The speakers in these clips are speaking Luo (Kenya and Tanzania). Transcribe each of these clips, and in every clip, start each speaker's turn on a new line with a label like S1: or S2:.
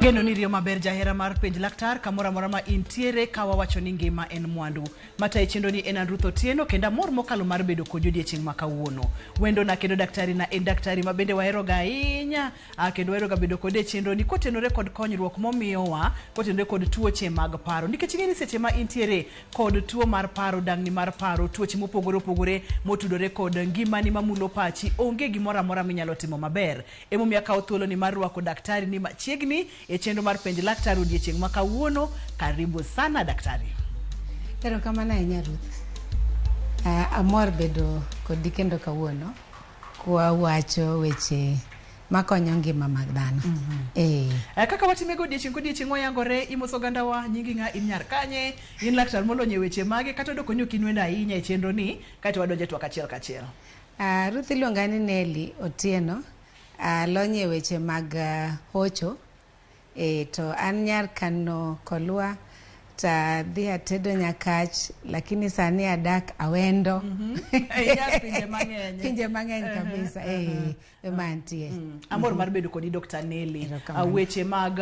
S1: Geno ni riyo maber jahera mar penj laktar kamoro amora ma intiere ka wawacho ni ngima en mwandu. Matayi chenro ni en an Ruth Otieno kendo amor mokalo mar bedo kodi odiechieng' ma kawuono. Wendona kendo daktari na en daktari ma bende waheroga ahinya kendo waheroga bedo kode e chenro ni kotenore kod konyruok momiyowa kotenore kod tuoche mag paro. Nikech ing'e ni seche ma intiere kod tuo mar paro, dang'ni mar paro, tuoche mopogore opogore motudore kod ngimani mamulo pachi, onge gimoro amora minyalo timo maber. Emomiyo akawo thuoloni mar rwako daktari ni machiegni e chenro mar penj laktar odiechieng' ma kawuono. Karibu sana daktari.
S2: Erokamano ahinya Ruth. Amor bedo kodi kendo kawuono kwa wacho weche makonyo ngima mag dhano.
S1: Kaka watime go odiechieng' kodiechieng' wayangore, imoso ogandawa, nyingi ng'a, in nyar kanye, in laktar molony e weche mage, kata odoko ni ok in wendo ahinya e chenro ni, kaeto wadonjo e twak achiel kachiel.
S2: Ruth iluonga ni Nelly Otieno. Alony e weche mag hocho. To an nyar Kano Kolwa to adhi atedo Nyakach lakini sani adak Awendo.
S1: Nyar pinje mang'eny.
S2: Pinje mang'eny kabisa. Ema antie.
S1: Amor mar bedo kodi Dr. Nelly.
S2: Erokamano.
S1: Weche mag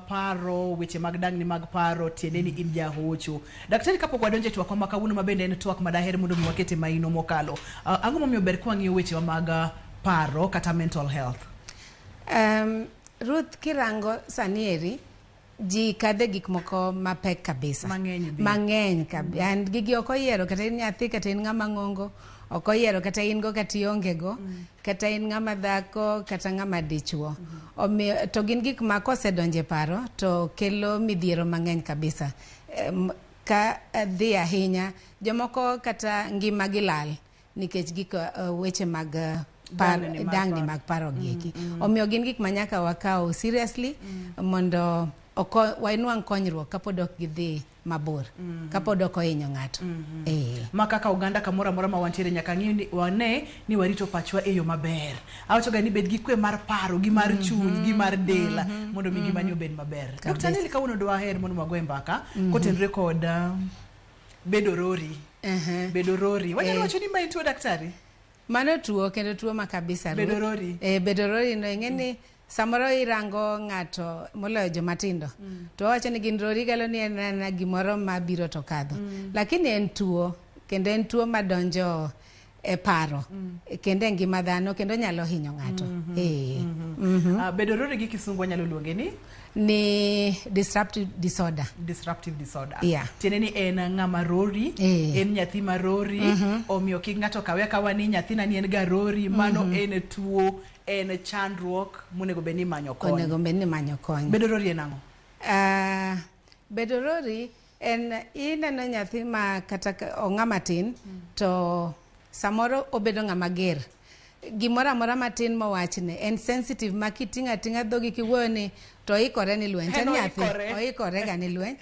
S1: paro, weche mag dang'ni mag paro, tiende ni in jahocho. Daktari kapok wadonjo e twakwa ma kawuono ma bende en twak ma daher mondo mi wakete maino mokalo. Ang'o momiyo ber ka wang'iyo wechewa mag paro kata mental health?
S2: Ruth kirango sani eri ji kadhe gik moko mapek kabisa.
S1: Mang'eny be.
S2: Mang'eny kabisa. And gigi ok oyiero kata in nyathi kata in ng'ama ng'ongo, ok oyiero kata in go kata ionge go, kata in ng'ama dhako kata ng'ama dichuo. Omiyo to gin gik ma kosedonjo e paro to kelo midhiero mang'eny kabisa. Ka dhi ahinya, jomoko kata ngima gi lal nikech gik weche mag
S1: Dang'ni mag
S2: dang'ni
S1: paro.
S2: Mag paro gi eki. Omiyo gin gik ma nyaka wakaw seriously mondo wanwang' konyruok kapod ok gidhi mabor, kapod ok ohinyo ng'ato.
S1: Ma kaka oganda kamoro amora ma wantiere nyaka ng'i ni wane ni warito pachwa e yo maber. Awacho ga ni bed gi kwe mar paro, gi mar chuny, gi mar del mondo mi ngimani obed maber. Dr. Nelly kawuono dwaher mondo wagoe mbaka kotenore kod bedo rori. Bedo rori. Wanyalo wacho ni ma en tuo daktari?
S2: Mano tuo kendo tuo ma kabisa.
S1: Bedo
S2: Ruth.
S1: rori.
S2: Bedo rori no ing'e ni samoro irango ng'ato moloyo joma tindo to wawacho ni gin rori galo ni en ana gimoro mabiro to kadho. Lakini en tuo kendo en tuo madonjo e paro kendo e ngima dhano kendo nyalo hinyo ng'ato.
S1: Bedo rori gi kisungu wanyalo luonge ni
S2: Ni disruptive disorder.
S1: Disruptive disorder.
S2: Yeah.
S1: Tiende ni en ng'ama rori, en nyathi ma rori, omiyo kik ng'ato kawe akawa ni nyathina ni en ga rori, mano en tuo, en chandruok monego bed ni imanyo kony.
S2: Onego bed ni imanyo kony.
S1: Bedo rori en ang'o?
S2: Bedo rori en ineno nyathi ma kata ong'ama tin to samoro obedo ng'ama ger. Gimoro amora matin mowachne en sensitive ma kiting'o ating'a dhogi kiwuoyo ni to oikore ni lweny. To en
S1: En
S2: nyathi,
S1: oikore.
S2: Oikore ga ni lweny.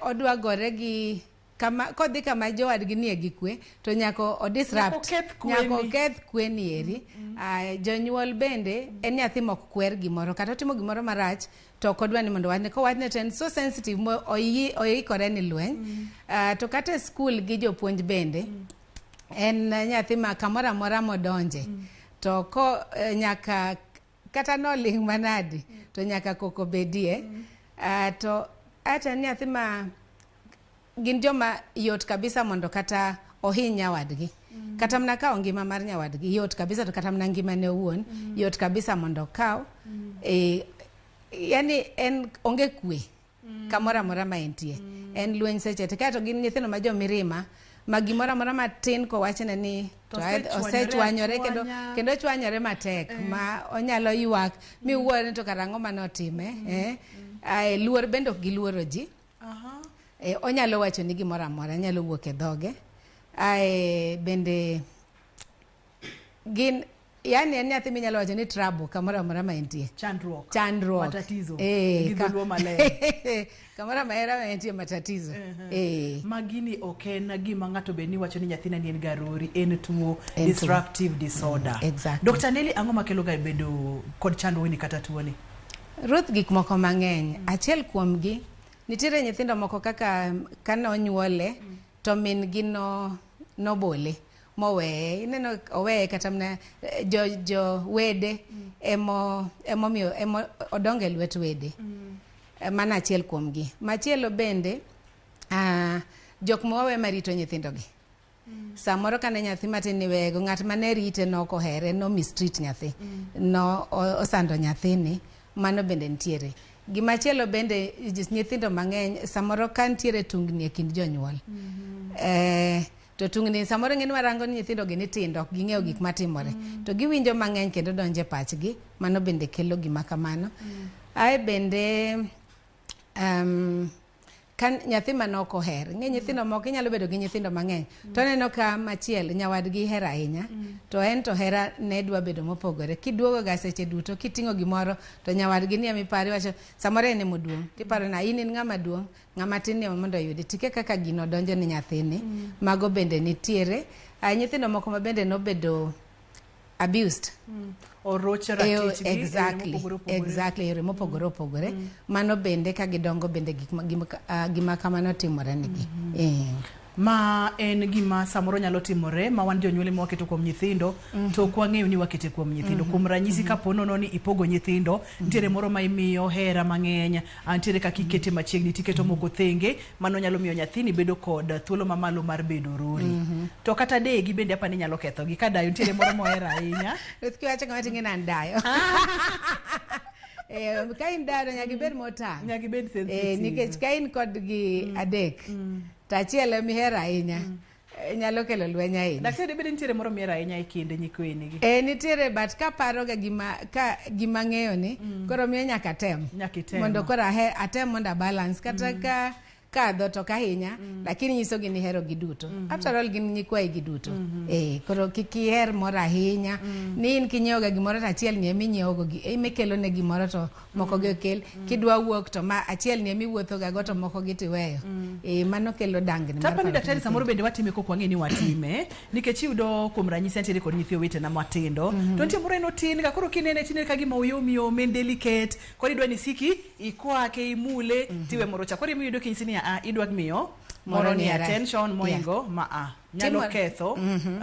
S2: Odwa gore gi kama kodhi kama jowadgi nie gi kwe to nyaka o disrupt.
S1: Nyaka oketh kwe
S2: Nyaka
S1: ni.
S2: Oketh kwe ni eri. Jonyuol bende en nyathi mok kwer gimoro kata otimo gimoro marach to ok odwa ni mondo wachne kowachne to en so sensitive mo oikore ni lweny. To kata e skul gi jopuonj bende en nyathi ma kamoro amora modonje to ko nyaka kata noling' manadi to nyaka koko bedie. To aeto en nyathi ma gin joma yot kabisa mondo kata ohiny nyawadgi kata mana kawo ngima mar nyawadgi yot kabisa to kata mana ngimane owuon yot kabisa mondo okaw. Yani en onge kwe kamoro amora ma entie en lweny seche te kaeto gin nyithindo ma jomirima ma gimoro amora matin kowachne ni
S1: To
S2: to
S1: osechwanyore
S2: osechwanyore kendo
S1: achwanya.
S2: Kendo ochwanyore matek ma onyalo ywak miwuor ni to kara ang'o manotime. Ae, luor bende ok giluoro ji. Onyalo wacho ni gimoro amora nyalo wuok e dhoge. Ae bende gin yani en nyathi minyalo wacho ni trouble kamoro amora ma entie.
S1: Chandruok.
S2: Chandruok.
S1: Matatizo.
S2: Eh,
S1: Gi dholuo maler.
S2: Kamoro amora ma entie matatizo.
S1: Ma gini ok en gima ng'ato bed ni wacho ni nyathina ni en ga rori, en tuo.
S2: En tuo.
S1: Disruptive disorder.
S2: Exactly.
S1: Dr. Nelly, ang'o makelo ga bedo kod chandruogni kata tuoni?
S2: Ruth, gik moko mang'eny. Achiel kuomgi, nitiere nyithindo moko kaka kane onyuole to min gi no nobole moweye. Ineno oweye kata mana jo wede emo emomiyo emo odongo e lwet wede. Mano achiel kuom gi. Machielo bende, jok ma wawe marito nyithindo gi. Samoro kane nyathi matin niwego, ng'at mane rite nok ohere, no mistreat nyathi. No osando nyathini, mano bende nitiere. Gimachielo bende, nyithindo mang'eny, samoro ka nitiere tungni e kind jonyuol. To tungni samoro ing'e ni warango ni nyithindo gi ni tindo, ok ging'eyo gik matimore. To giwinjo mang'eny kendo donjo e pachgi, mano bende kelo gima kamano. Ae bende, ka nyathi mane ok oher, ing'e nyithindo moko inyalo bedo gi nyithindo mang'eny, to oneno ka machielo nyawadgi ihero ahinya, to en to hera ne dwa bedo mopogore. Kiduogo ga seche duto, kiting'o gimoro, to nyawadgi ni ema iparo, iwacho, samoro en ema oduong', tiparo na in in ng'ama duong', ng'ama tin ni ema mondo oyudi. Tike kaka gino donjo ne nyathini, mago bende nitiere. Nyithindo moko ma bende nobedo abused.
S1: Oroch ratichgi e yore mopogore opogore.
S2: Exactly, yore mopogore opogore. Mano bende ka gidongo bende gik ma, gima, gima kamano timore negi.
S1: Ma en gima samoro nyalo timore ma wan jonyuol ema waketo kuom nyithindo, to ok wang'eyo ni wakete kuom nyithindo. Kuom ranyisi, kapo nono ni ipogo nyithindo, nitiere moro ma imiyo hera mang'eny, nitiere kaka ikete machiegni tiketo moko thenge, mano nyalo miyo nyathini bedo kod thuolo mamalo mar bedo rori. To kata degi bende apa ni nyalo kethogi, ka dayo nitiere moro mohero ahinya.
S2: Ruth kiwacho kama ting'e ni an dayo. Ka in dayo to nyaka ibed motang'.
S1: Nyaka ibed sensitive.
S2: Nikech ka in kodgi adek, to achiel ema ihero ahinya, nyalo kelo lweny ahinya.
S1: Daktari, bende nitiere moro mihero ahinya e kind nyikweni gi?
S2: Nitiere, but kaparo ga gima, ka gima ng'eyo ni, koro miyo nyaka atem.
S1: Nyaka item.
S2: Mondo koro atem mondo a balance. Kata ka kadho to ok ahinya, lakini nyiso gi ni ihero gi duto. After all gin nyikwayi gi duto. Koro kik iher moro ahinya. Ni in kinyiewo ga gimoro to achiel ni ema inyiewo go gi, ema ikelo ne gimoro to moko gi okel. Kidwa wuok to ma achiel ni ema iwuotho ga go to moko gi tiweyo. Mano kelo dangni mar
S1: Tapani
S2: paro
S1: daktari, samoro
S2: nyithindo.
S1: bende watime kok wang'e ni watime, nikech iyudo kuom ranyisi antiere kod nyithi owetena matindo, to nitie moro en otin ga, koro kinene tinene ka gima oyom yom, en delicate, koro idwa ni siki ikwake, imule, tiwe moro cha, koro iyudo kinyisi ni a idwa miyo moro ni attention moingo ma a nyalo ketho,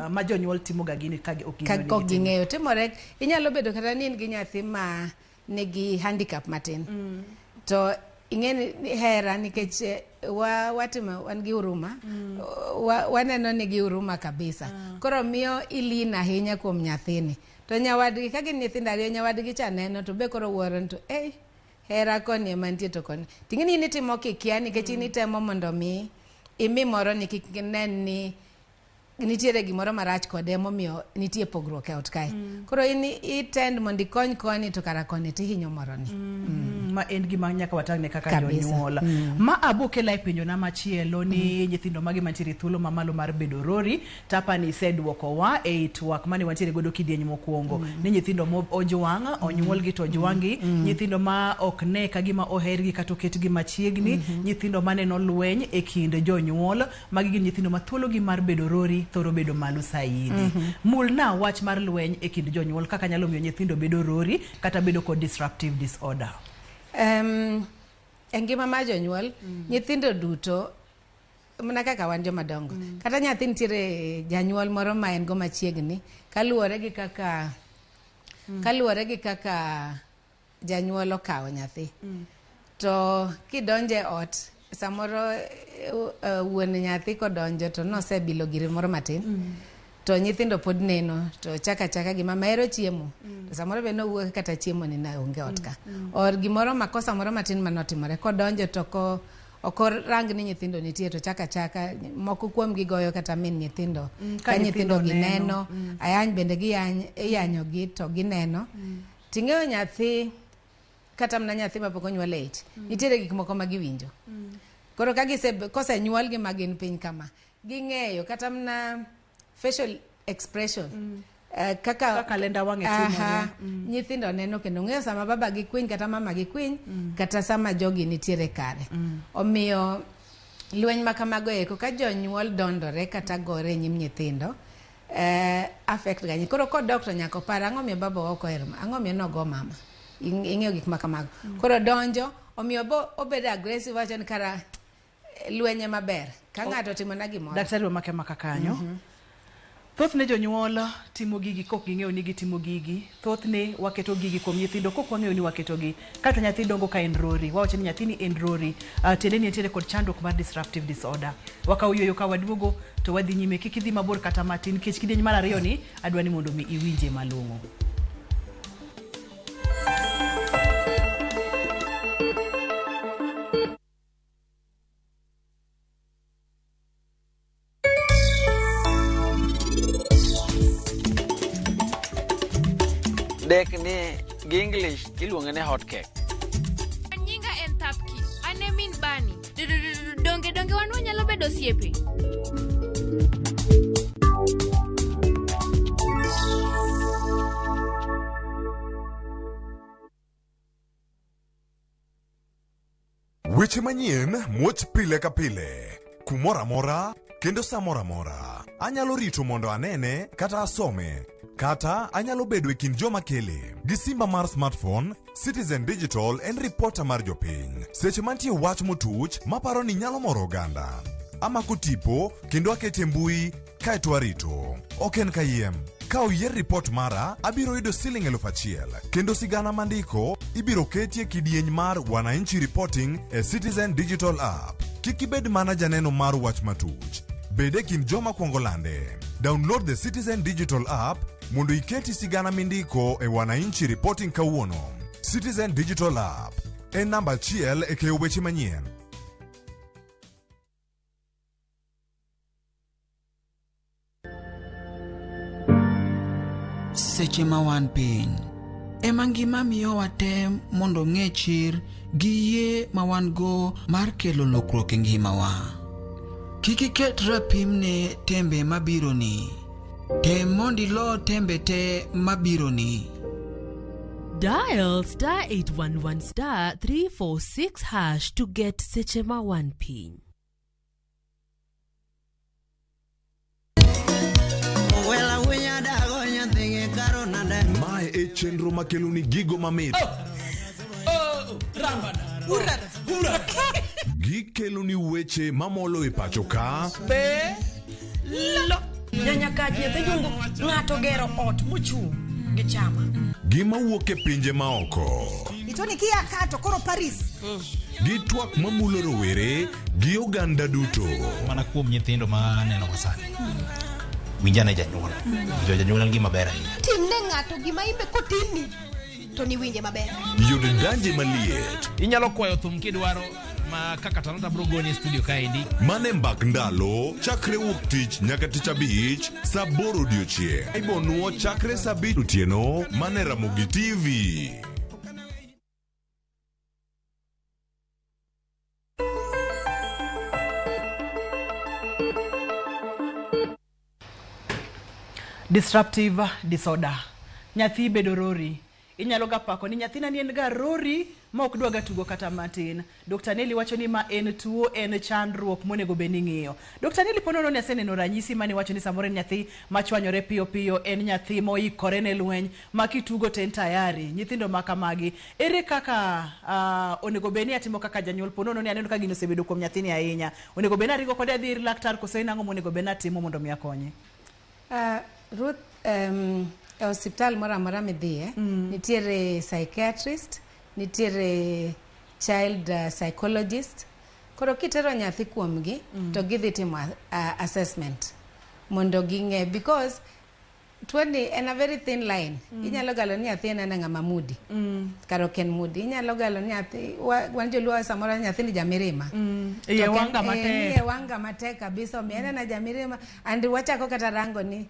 S1: ma jonyuol timo ga gini ka ok
S2: Ka
S1: ging'eyo ni
S2: ok
S1: gitimo.
S2: Ging'eyo timore, inyalo bedo kata ni in gi nyathi ma nigi handicap matin, to ing'e ni hera nikech watimo wan gi huruma, waneno ni gi huruma kabisa, koro miyo ilin ahinya kuom nyathini, to nyawadgi ka gin nyithindo ariyo, nyawadgi cha neno to be koro wuoro ni to hera koni ema nitie to koni ting'e ni in itimo kikia nikech in itemo mondo mi imi moro ni kik nen ni nitiere gimoro marach kode emomiyo nitie pogruok e ot kae. Koro in itend mondo ikony koni to kara koni tihinyo moroni.
S1: Ma en gima nyaka watang'ne kaka
S2: Kabisa.
S1: jonyuol. Ma abo kela e penjona machielo ni nyithindo mage mantiere e thuolo mamalo mar bedo rori, tapa ni iseduokowa e twak mane wantiere godo kidieny mokwongo, ni nyithindo mo ojwang', onyuolgi to ojwang'gi, nyithindo ma ok ne ka gima ohergi kata oketgi machiegni, nyithindo maneno lweny e kind jonyuol, magi gin nyithindo ma thuologi mar bedo rori thoro bedo malo saidi. Mulna wach mar lweny e kind jonyuol kaka nyalo miyo nyithindo bedo rori kata bedo kod disruptive disorder.
S2: E ngima mar jonyuol, nyithindo duto mana kaka wan joma dongo, kata nyathi nitiere janyuol moro ma en go machiegni kaluwore gi kaka janyuol okawo nyathi. To kidonjo e ot samoro, wuon nyathi kodonjo to nosebilo gire moro matin, to nyithindo pod neno to chaka chaka gi mama hero chiemo, to samoro be nowuok kata chiemo ni ne onge ot ka, or gimoro makosa moro matin manotimore kodonjo to ko ok orang ni nyithindo nitie, to chaka chaka moko kuom gi goyo kata min nyithindo
S1: ka
S2: ka nyithindo
S1: nyithindo
S2: gi
S1: neno.
S2: Neno ayany bende giyany iyanyo gi to gineno ting'eyo nyathi kata mana nyathi mapok onyuol e ich, nitiere gik moko ma giwinjo. Koro ka gise kosenyuolgi ma gin piny kama, ging'eyo kata mana facial expression, kaka
S1: Kaka lenda wang'e timore.
S2: Aha, nyithindo neno kendo ng'eyo sama baba gi kwiny kata mama gi kwiny kata sama jogi nitiere kare. Omiyo lweny ma kamago eko ka jonyuol dondore kata gore e nyim nyithindo, affect ga koro kodok to nyaka opar ang'o miyo baba ok ohero ang'o miyo nogo mama. Ing'eyo gik ma kamago koro donjo omiyo bo obedo aggressive, wacho ni kara lweny ema ber ka ng'ato otimona gimoro.
S1: Daktari, wamake maka kanyo. Thothne jonyuol timo gigi kok ging'eyo ni gitimo gigi. Thothne waketo gigi kuom nyithindo kok wang'eyo ni waketogi. Kato nyathi dongo ka en rori, wawacho ni nyathini en rori, tiende ni entiere kod chandruok mar disruptive disorder. Wakawo yueyo ka waduogo to wadhi nyime, kik idhi mabor kata matin, nikech kidieny mar ariyo ni adwa ni mondo mi iwinje malong'o.
S3: Dek ni gi English iluonge ni hot cake.
S4: Nyinga en Thapki. An e min Bani. Donge donge wan wanyalo bedo osiepe?
S5: Weche manyien muoch pile ka pile, kumoro amora kendo sa moro amora. Anyalo rito mondo anene kata asome, kata anyalo bedo e kind joma kele. Gi simba mar smartphone, Citizen Digital en ripota mar jopiny. Seche mantie wach motuch maparo ni nyalo moro oganda. Amako tipo kendo akete e mbui kaeto arito. Ok en kayiem. Ka oyier ripot mara, abiro yudo siling 1,000 kendo sigana mandiko ibiro ketie e kidieny mar Wananchi Reporting e Citizen Digital App. Kik ibed mana janeno mar wach matuch. Bed e kind joma kwongo lande. Download the Citizen Digital App mondo iketi sigana mindiko e Wananchi Reporting kawuono. Citizen Digital App en namba achiel e keyo weche manyien.
S6: Seche ma wan piny, ema ngima miyowa tem mondo ng'e chir gi yie ma wan go mar kelo lokruok e ngimawa. Kik iket rapim ne tembe mabironi. Tem mondo ilo tembe te mabironi.
S7: Dial star 811 star 346 hash to get seche ma wan piny.
S5: Mae e chenro makeloni gigo mamit. Gikeloni weche mamolo e pacho ka.
S8: Nyanyakaji nyathi jungu ng'ato gero ot mochung' gi chama.
S5: Gima wuok e pinje maoko.
S9: Itoni kia ka to koro Paris.
S5: Gi twak mamulo rowere gi oganda duto.
S10: Mana kuom nyithindo ma aneno ka sani. Winjane janyuol. Winjo janyuol en gima ber ahinya.
S9: Timne ng'ato gima imbe kotimni to niwinje maber.
S5: Yud danje maliet.
S10: Inyalo kwayo thum kidwaro ma kaka Talanta bro goni e studio kaendi.
S5: Mane mbak ndalo chakre wuok tich nyaka tich abich saa aboro odiochieng'. Ibonuo chakre saa abich otieno mane Ramogi TV.
S1: Disruptive disorder. Nyathi bedo rori. Inyalo ga pako ni nyathina ni en ga rori ma ok dwa ga tugo kata matin. Dr. Nelly wacho ni ma en tuo, en chandruok monego bed ni ing'iyo. Dr. Nelly ponono ni aseneno ranyisi mane wacho ni samoro en nyathi machwanyore piyo piyo, en nyathi moikore ne lweny, ma kitugo to en tayari. Nyithindo ma kamagi, ere kaka onego bed ni atimo kaka janyuol ponono ni aneno ka gini osebedo kuom nyathini ahinya. Onego bed ni aringo kode adhi ir laktar koso en ang'o monego bed ni atimo mondo mi akonye?
S2: Ruth, e osiptal moro amora midhiye, nitiere psychiatrist, nitiere child psychologist. Koro kitero nyathi kuomgi, to gidhi timo assessment mondo ging'e, because tuoni en a very thin line. Inyalo galo ni nyathi en ena ng'ama moody. Kar ok en moody. Inyalo galo ni nyathi, wan joluo samoro nyathi ni jamirima.
S1: Iye
S2: To ok en-
S1: wanga matek.
S2: Iye wanga matek kabisa, omiyo en ena jamirima. And wachako kata rango ni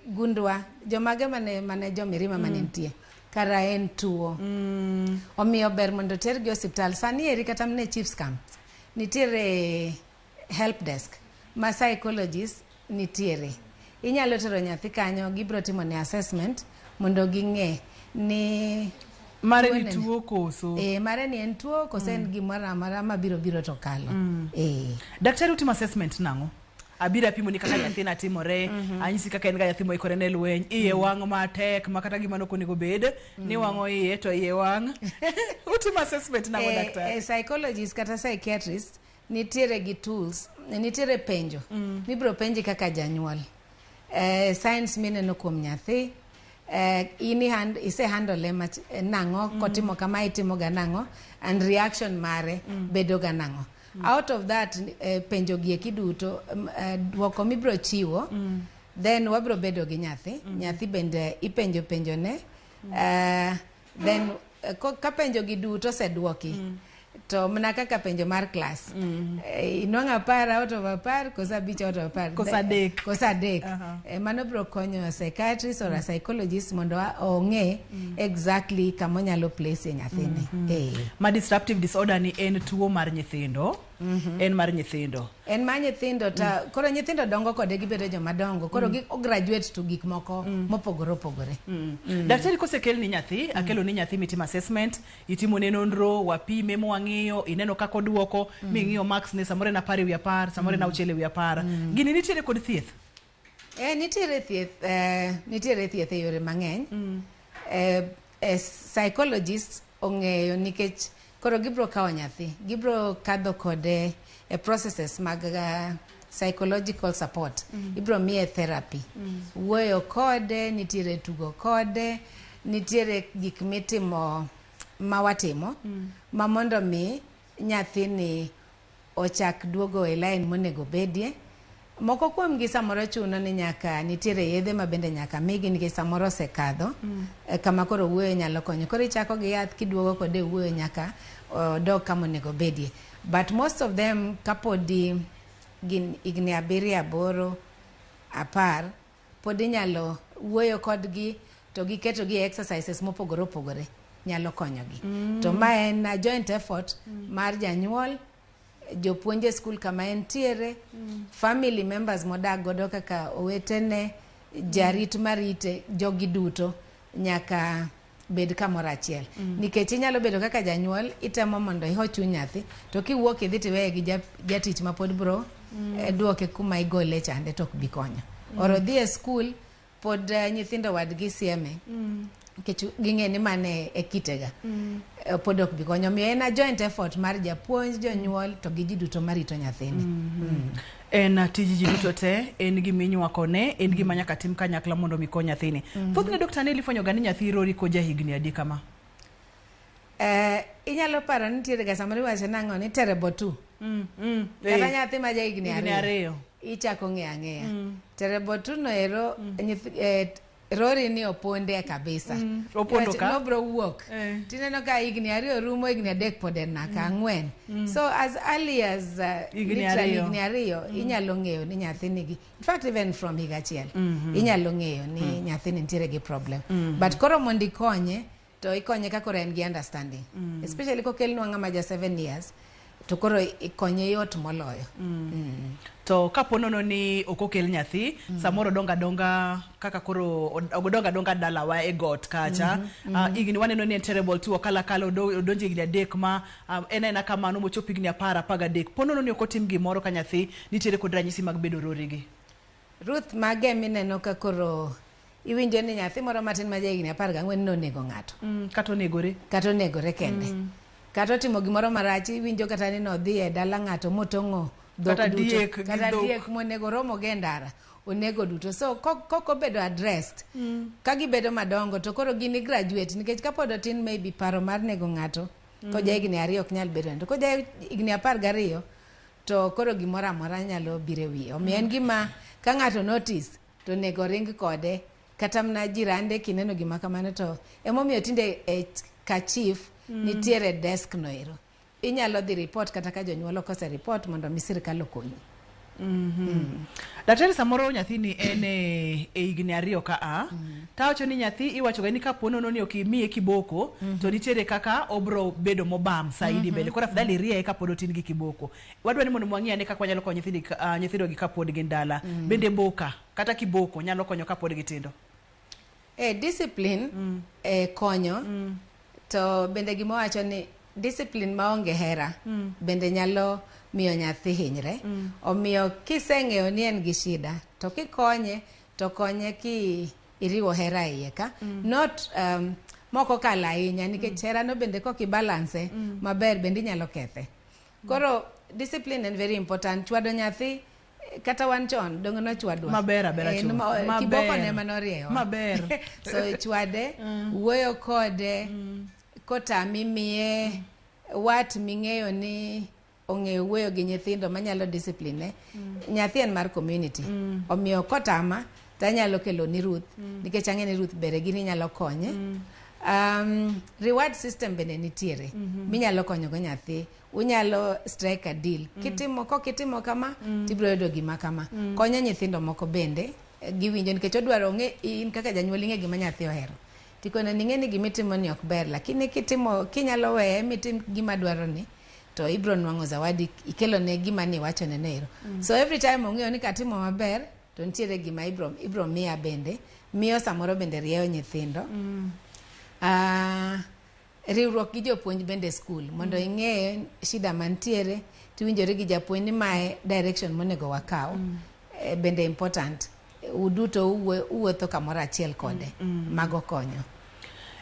S2: gundwa, jomage mane jomirima mane nitie. Kara en tuo. Omiyo ber mondo tergi osiptal. Sani eri kata mana e chiefs camp, nitiere help desk ma psychologist nitiere. Inyalo tero nyathi kanyo, gibiro timo ne assessment mondo ging'e ni
S1: Mare ni
S2: tuo
S1: tuo koso?
S2: Mare ni en tuo koso en gimoro amora mabiro biro to kalo.
S1: Daktari utimo assessment nang'o? Abiro apimo ni kaka nyathina timore, anyisi kaka en ga nyathi moikore ne lweny, iye wang' matek ma kata gima nok onego bed, ni wang'o iye to iye wang'. Utimo assessment nang'o daktari?
S2: Psychologist kata psychiatrist nitiere gi tools, nitiere penjo mibiro penji kaka janyuol. Signs mineno kuom nyathi, in ise handle nang'o, kotimo kama itimo ga nang'o, and reaction mare bedo ga nang'o. Out of that, penjo gi eki duto, duoko mibiro chiwo, then wabiro bedo gi nyathi. Nyathi bende ipenjo penjo ne, then ka penjo gi duto oseduoki, to mana kaka penjo mar class, inwang'o 10 out of 10 koso 5 out of 10.
S1: Koso 3.
S2: Koso 3. Mano biro konyo psychiatrist or a psychologist mondo ong'e exactly kama onyalo place e nyathini.
S1: Ma disruptive disorder ni en tuo mar nyithindo? En mar nyithindo.
S2: En mar nyithindo, ta koro nyithindo dongo kode, gibedo joma dongo, koro gi graduate to gik moko mopogore opogore.
S1: Daktari, kosekel ni nyathi, akelo ni nyathi mitimo assessment, itimo ne nonro, wapime mwang'iyo, ineno kaka oduoko, ming'iyo marks ne, samoro en 10 e wi 10, samoro en 6 e wi 10. Gini nitiere kod thieth?
S2: Nitiere thieth, nitiere thieth e yore mang'eny. Psychologist ong'eyo, nikech koro gibiro kawo nyathi, gibiro kadho kode e processes mag psychological support. Ibiro miye therapy, wuoyo kode, nitiere tugo kode, nitiere gik mitimo ma watimo ma mondo mi nyathini ochak duogo e line monego bedie. Moko kuomgi samoro chuno ni nyaka nitiere yedhe ma bende nyaka migi, nikech samoro osekadho kama koro wuoyo nyalo konyo. Koro ichako gi yath kiduogo kode e wuoyo nyaka odog kama onego bedie. But most of them, kapodi gin higni 7, 8, 10, pod inyalo wuoyo kodgi to giketogi e exercises mopogore opogore, nyalo konyogi. To ma en a joint effort mar janyuol, jopuonj e skul kama entiere, family members modak godo kaka owetene, jarit marite, jogi duto nyaka bed kamoro achiel. Nikech inyalo bedo kaka janyuol, itemo mondo iho chuny nyathi, to kiwuok idhi tiweye gi jatich ma pod bro duoke kuma igole chande, to ok bi konyo. Oro dhi e skul, pod nyithindo wadgi sieme, nikech ging'e ni mano e kitega. Pod ok bi konyo. Omiyo en a joint effort mar japuonj, jonyuol to gi ji duto marito nyathini.
S1: En tij ji duto te, en gima inywakone, en gima nyaka tim kanyakla mondo mi kony nyathini. Thothne, Dr. Nelly, ifwenyo ga ni nyathi rori koja higni adi kama?
S2: Inyalo paro ni nitiere ga samoro iwacho nang'o ni terrible two. Kata nyathi ma ja higni
S1: Higni
S2: 2
S1: 2.
S2: ichako ng'eyo ang'eya. Terrible two no ero, rori ni oponde kabisa.
S1: Opondo
S2: Iwacho,
S1: ka?
S2: Nobro wuok. Tineno ka higni 2 rumo, higni 3 pod en naka 4. So as early as
S1: Higni
S2: literally
S1: 2.
S2: higni 2 inyalo ng'eyo ni nyathi nigi, in fact even from higa 1 inyalo ng'eyo ni nyathini nitiere gi problem. But koro mondo ikonye, to ikonye ka koro en gi understanding. Especially kokelnwa ng'ama ja 7 years, to koro ikonye yot moloyo.
S1: To kapo nono ni ok okel nyathi, samoro odongo adonga kaka koro odongo adonga dalawa e got kacha, higni waneno ni en terrible two, okalo akala, odonjo higni 3 ma en aena kamano mochopo higni 10, 13. Po nono ni ok otim gimoro ka nyathi nitiere kod ranyisi mag bedo rori gi?
S2: Ruth, mage mineno ka koro iwinjo ni nyathi moro matin ma ja higni 14 nonego ng'ato.
S1: Kata onegore.
S2: Kata onegore kende. Kata otimo gimoro marach, iwinjo kata ni nodhi e dala ng'ato motong'o dhok
S1: Kata
S2: duto.
S1: diek gi
S2: Kata
S1: dhok.
S2: diek monego romo go e ndara, onego duto. So kok obedo addressed, ka gibedo madongo to koro gini graduate, nikech kapod otin, maybe paro mar nego ng'ato koja higni 2 ok nyal bedo, to koja higni 12 to koro gimoro amora nyalo biro e wiye. Omiyo en gima ka ng'ato notice to onego ring kode, kata mana jirande kineno gima kamano. To emomiyo tinde e ka chief nitiere desk no ero, inyalo dhi report, kata ka jonyuol ok ose report, mondo mi sirikal okonyi.
S1: Daktari, samoro nyathini en e higni 2 ka a, tawacho ni nyathi iwacho ga ni kapo nono ni ok imiye kiboko, to nitiere kaka obro bedo mobam saidi mbele. Koro afadhali irieye kapod otin gi kiboko. Wadwa ni mondo wang'i ane kaka wanyalo konyo nyithindo gi kapod gin dala. Bende boka kata kiboko nyalo konyo kapod gitindo?
S2: Discipline konyo, to bende gima wacho ni discipline maonge hera bende nyalo miyo nyathi hinyre. Omiyo kiseng'eyo ni en gi shida, to kikonye to konye ki iriwo hera e iye ka, not mok okalo ahinya, nikech hera no bende kok ibalance maber bende inyalo kethe. Koro discipline en very important. Chwado nyathi Kata wan chon donge nochwadwa.
S1: Maber abera
S2: Eh,
S1: chuth. Maber.
S2: Kiboko ne ema noriewa.
S1: Maber.
S2: So chwade, wuoyo kode, kotami miye wat ming'eyo ni ong'eyo wuoyo gi nyithindo manyalo discipline. Nyathi en mar community. Omiyo kotama tanyalo kelo ni Ruth nikech ang'e ni Ruth bere gini nyalo konye. Reward system bende nitiere minyalo konyogo nyathi. Unyalo strike a deal. Kitimo kokitimo kama tibiro yudo gima kama. Konyo nyithindo moko bende giwinjo nikech odwaro ong'e in kaka janyuol ing'e gima nyathi ohero. Tikone ni ing'e ni gimitimo ni ok ber lakini kitimo kinyalo weye mitim gima dwaro ni to ibiro nwang'o zawadi ikelone gima ni iwachone no ero. So every time ong'eyo ni katimo maber to nitiere gima ibiro miya bende miyo samoro bende rieyo nyithindo. Riwruok gi jopuonj bende e skul mondo ing'e shida mantiere tiwinjori gi japuonj ni mae direction monego wakaw. Bende important uduto uwuotho kamoro achiel kode. Mago konyo.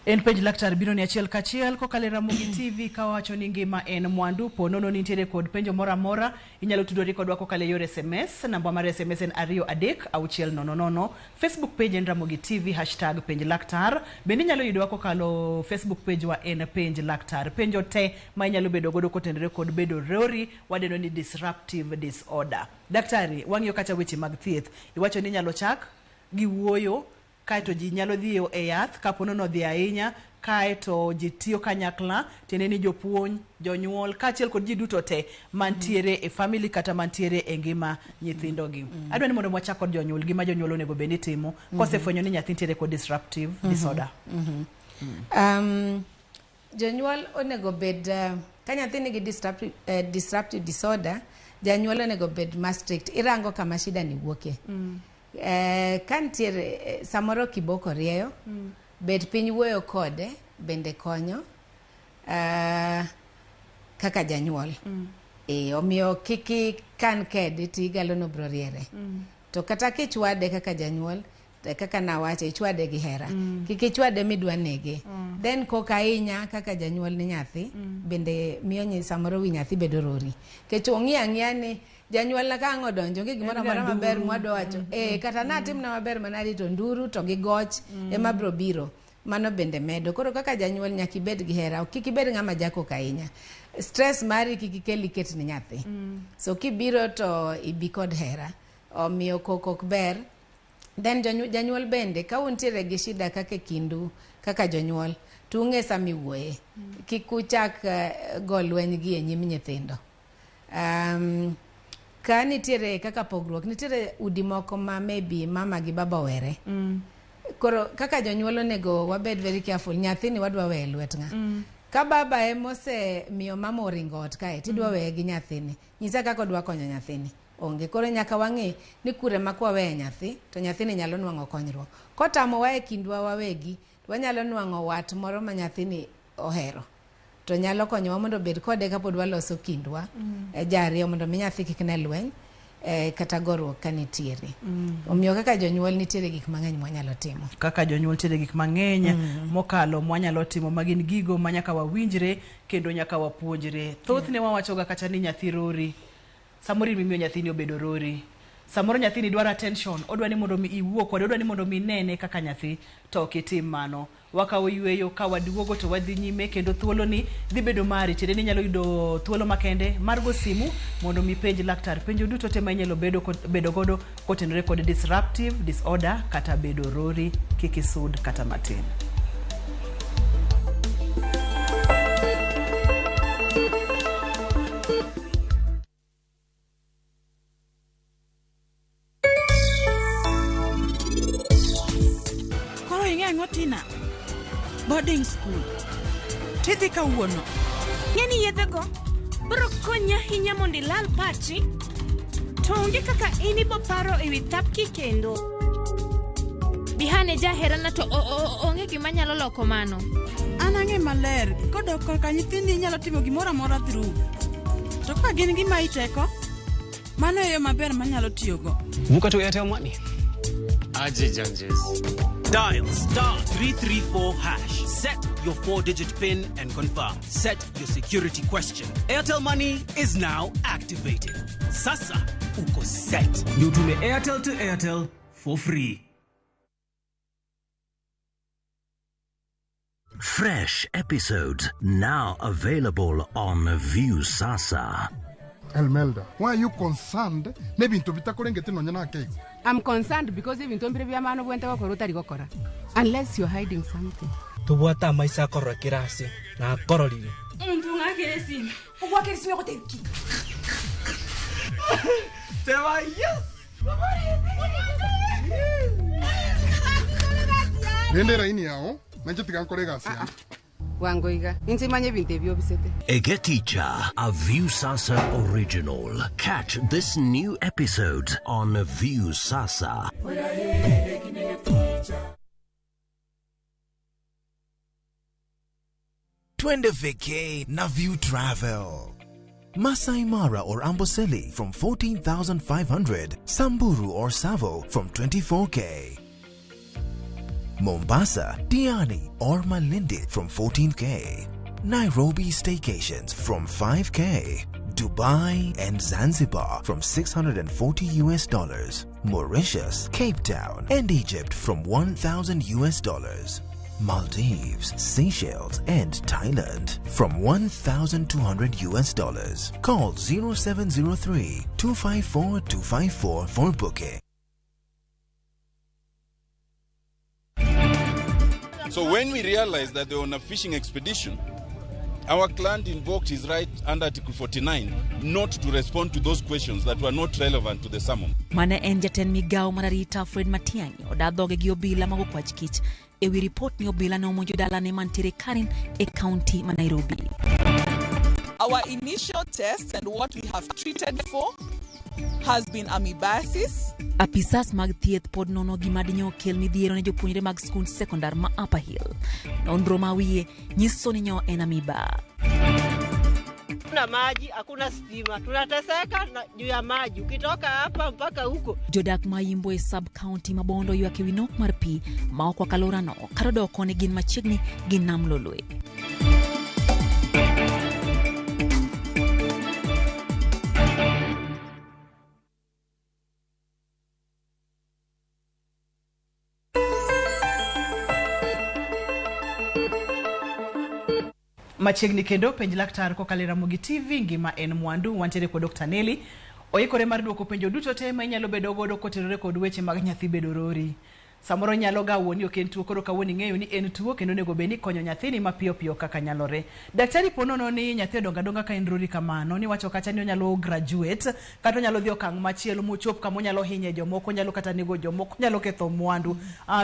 S1: En penj laktar biro ni achiel kachiel kokalo e Ramogi TV kawacho ni ngima en mwandu. Po nono nitiere kod penjo moro amora, inyalo tudori kodwa kokalo e yor SMS. Namba mar SMS en 23600. Facebook page en Ramogi TV, hashtag penj laktar. Bende inyalo yudowa kokalo Facebook page wa en penj laktar. Penjo te ma inyalo bedo godo kotenore kod bedo rori, wadendo ni disruptive disorder. Daktari, wang'iyo kacha weche mag thieth. Iwacho ni inyalo chak gi wuoyo, kaeto ji nyalo dhi e yath kapo nono odhi ahinya, kaeto ji tiyo kanyakla, tiende ni jopuonj, jonyuol, kaachiel kod ji duto te mantiere e family kata mantiere e ngima nyithindogi. Adwa ni mondo wachak kod jonyuol, gima jonyuol onego bed ni timo kosefwenyo ni nyathi nitiere kod disruptive disorder.
S2: Jonyuol onego bed ka nyathi nigi disruptive disorder, janyuol onego bed ma strict. Irango kama shida ni wuokie. Ka nitiere samoro kiboko rieyo, bed piny wuoyo kode bende konyo kaka janyuol. Omiyo kik ikan kedi tigalo no bro riere. To kata kichwade kaka janyuol, kaka nawacho, ichwade gi hera. Kik ichwade midwa nege. Then kok ahinya kaka janyuol ni nyathi, bende miyo samoro wi nyathi bedo rori. Nikech ong'iyo ang'iya ni janyuol na ka ang' odonjo onge gimoro amora maber mwadwa wacho. Kata natimna maber manadi to nduru to gi goch ema biro biro. Mano bende medo. Koro kaka janyuol nyaka ibed gi hera. Kik ibed ng'ama jakok ahinya. Stress mari kik ikel iket ni nyathi. So kibiro to ibi kod hera. Omiyo koko ok ber. Then janyuol bende ka untiere gi shida kaka kindu kaka jonyuol to ung'e sama iwuoye. Kik uchak go lweny gi e nyim nyithindo. Ka nitiere kaka pogruok, nitiere udi moko ma maybe mama gi baba owere. Koro kaka jonyuol onego wabed very careful, nyathini wadwa weye lwet ng'a. Ka baba emose miyo mama oringo ot kae, tidwa weye gi nyathini. Nyisa kaka odwa konyo nyathini. Onge. Koro nyaka wang'e ni kure ma kwaweye nyathi, to nyathini nyalo nwang'o konyruok. Kotamowa e kindwa wawegi, wanyalo nwang'o wat moro ma nyathini ohero. To nyalo konyowa mondo obed kode kapod waloso kindwa. Jariyo mondo mi nyathi kik ne lweny kata goruok ka nitiere. Omiyo kaka jonyuol nitiere gik mang'eny mwanyalo timo.
S1: Kaka jonyuol nitiere gik mang'eny mokalo mwanyalo timo ma gin gigo ma nyaka wawinjre kendo nyaka wapuonjre. Thothne wawachoga kata ni nyathi rori. Samoro in mimiyo nyathini obedo rori. Samoro nyathini dwaro attention, odwa ni mondo mi iwuo kode, odwa ni mondo mi inene kaka nyathi, to ok itim mano. Wakawo yweyo ka waduogo to wadhi nyime kendo thuoloni dhi bedo mari. Tiende ni inyalo yudo thuolo makende mar go simu mondo mi penj laktar penjo duto te ma inyalo bedo godo kotenore kod disruptive disorder kata bedo rori. Kik isud kata matin.
S11: Koro ing'e ang'o Tina? Boarding school. Tidhi kawuono.
S4: Ng'e ni yedhego biro konyi ahinya mondo ilal pachi. To onge kaka in ibo paro ewi thapki kendo. Bihane jaherana to onge gima nyalo loko mano.
S11: An ang'e maler, kodok korka nyithindi inyalo timo gimoro amora through. To ka gin gima iteko, mano e yo maber manyalo tiyogo.
S12: Vuka to Airtel Money. Aje Janjes. Dial star 334 hash. Set your 4-digit PIN and confirm. Set your security question. Airtel Money is now activated. Sasa uko set. Ndio utume Airtel to Airtel for free.
S13: Fresh episodes now available on Viusasa.
S14: Elmelda, why are you concerned? Nebintu bitakurengete nonya na kego.
S15: I'm concerned because ebintu mbire bya mano bwente gokora utari gokora. Unless you're hiding something.
S16: Tubwata maisa korora kirasi na kororire.
S4: Muntu ngakire sime.
S8: Ugwakire sime goteki.
S16: Tewa yes.
S14: Rende raini yao, nanje tigankore gasi.
S15: Wangoiga, inzi manye bintu ebyo bisete.
S13: Egeticha, a Viusasa original. Catch this new episode on Viusasa.
S17: Twende vacay na View Travel. Masai Mara or Amboseli from 14,500, Samburu or Savo from 24K. Mombasa, Diani or Malindi from 14K. Nairobi staycations from 5K. Dubai and Zanzibar from $640 US. Mauritius, Cape Town and Egypt from $1,000 US. Maldives, Seychelles and Thailand from $1,200 US. Call 0703 254 254 for booking.
S18: So when we realized that they were on a fishing expedition, our client invoked his right under Article 49 not to respond to those questions that were not relevant to the summons.
S19: Mane en jatend migao mar arita Fred Matiang'i oda dhoge gi obila mag okwach kich ewi ripot ni obila ne omonjo dalane mantiere Karen e kaunti ma Nairobi.
S20: Our initial test and what we have treated for has been amoebiasis.
S19: Apisas mag thieth pod nono gima dinyo kel midhiero ne jopuonjre mag skund sekondar ma Upper Hill. Nonro ma wiye nyiso ni nyo en amoeba.
S21: Hakuna maji, hakuna stima. Tunateseka juu ya maji. Ukitoka hapa mpaka huko.
S19: Jodak ma Yimbo e sub county ma Bondo ywak ewi nok mar pi ma ok wak alworano kata odoko ne gin machiegni gi nam Lolwe.
S1: Machiegni kendo penj laktar kokalo e Ramogi TV ngima en mwandu. Wantiere kod Dr. Nelly oikore mar duoko penjo duto te ma inyalo bedo godo kotenore kod weche mag nyathi bedo rori. Samoro nyalo ga wuoni ok en tuo, koro kawuono ing'eyo ni en tuo kendo onego bed ni konyo nyathini mapiyo piyo kaka nyalore. Daktari po nono ni nyathi odongo adonga ka en rori kamano, niwacho kacha ni onyalo graduate kata onyalo dhi okang' machielo mochop kama onyalo hinye jomoko, onyalo kata nego jomoko, onyalo ketho mwandu.